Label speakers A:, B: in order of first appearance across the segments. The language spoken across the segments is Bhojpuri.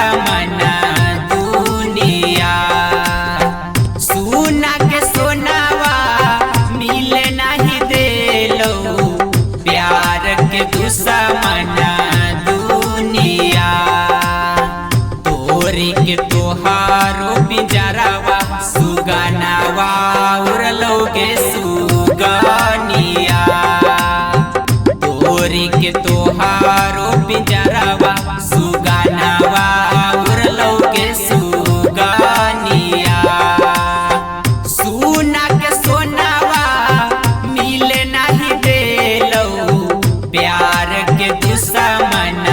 A: दुश्मन दुनिया। सोना के सोनावा मिले नहीं देलो प्यार के दुश्मन दुनिया। तोरी के तोहारो पिंजरावा सुगनावा उड़लोगे सुगनिया। तोरी के तोहारो पिंजरावा सुगनावा उड़लोगे सुगनिया। सोना के सोनावा मिले नहीं देलो प्यार के दुश्मन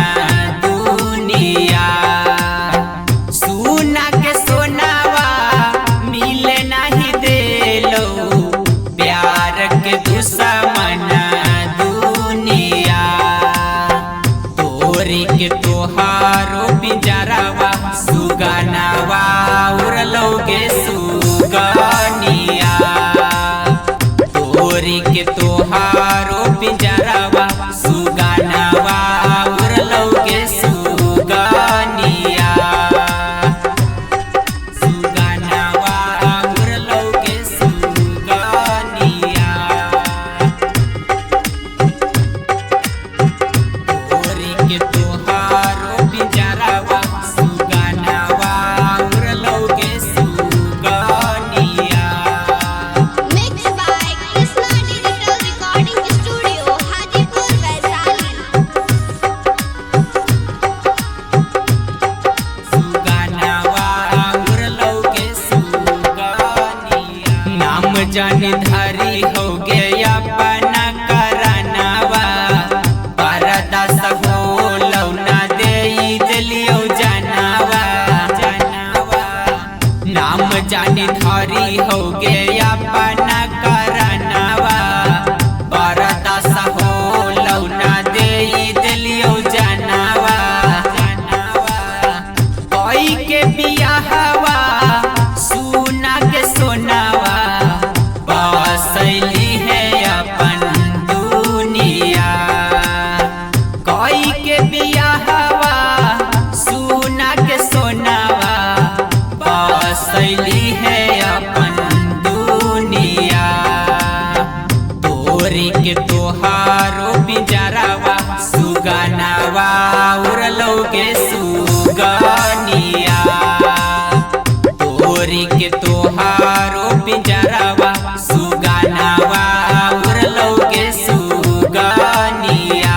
A: दुनिया। सोना के सोनावा मिले नहीं देलो प्यार के दुश्मन दुनिया। तोरी के तोहारो पिंजरावा सुगनावा उड़लोगे सुगनिया। तोरी के तोहारो पिंजरावा सुगनावा उड़लोगे सुगनिया। सुगनावा उड़लोगे सुगनिया। तोरी के तोहारो पिंजरावा सुगनावा उड़लोगे सुगनिया।
B: Mix by Krishna digital recording studio, Hajipur, Vaishali.
A: सुगनावा उड़लोगे सुगनिया। नाम जान धारी हो गया अपना करनावा परदास हो लौना दे दिलियो जनावा जनावा। नाम जान धारी हो गया अपना करनावा परदास हो लौना दे दिलियो जनावा जनावा। कोई के बियाहवा सोना के सोनावा बसैली है अपन दुनिया। कोई के बियाहवा सोना के सोनावा बसैली है अपन दुनिया। तोरी के तोहारो पिंजरावा सुगनावा उड़लोगे सुगनिया। तोरी के तोहारो पिंजरावा सुगनावा उड़लोगे सुगनिया।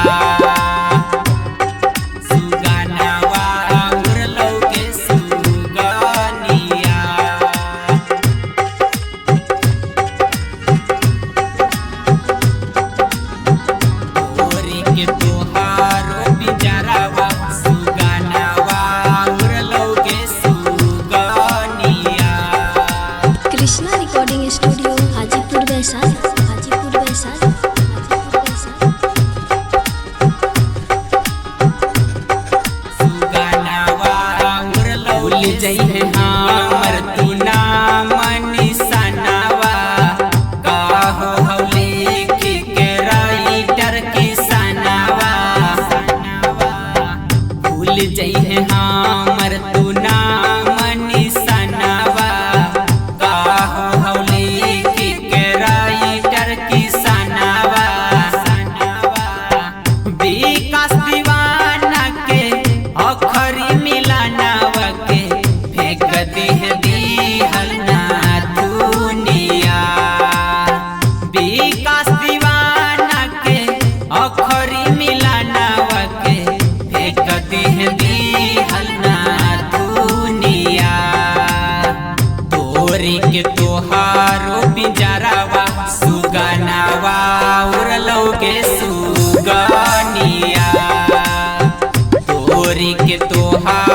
A: सुगनावा उड़लोगे सुगनिया। तोरी के तोहारो पिंजरावा सुगनावा उड़लोगे सुगनिया।
C: Krishna recording studio, Hajipur, Vaishali. Hajipur, Vaishali. Hajipur, Vaishali.
A: सुगनावा उड़लोगे जइहे हमर तू नाम निशानावा काहो हौ लिख के राइटर किसानावा। भूल जइहे हमर तू नाम निशानावा काहो हौ लिख के राइटर किसानावा। विकास दीवाना के अखरी मिलानावा के फेंक दिह दिहल ना दुनिया। विकास दीवाना के अखरी मिलानावा के फेंक दिह दिहल ना दुनिया। तोरी के तोहारो पिंजरावा सुगनावा उड़लोगे सुगनिया। तोरी के तोहार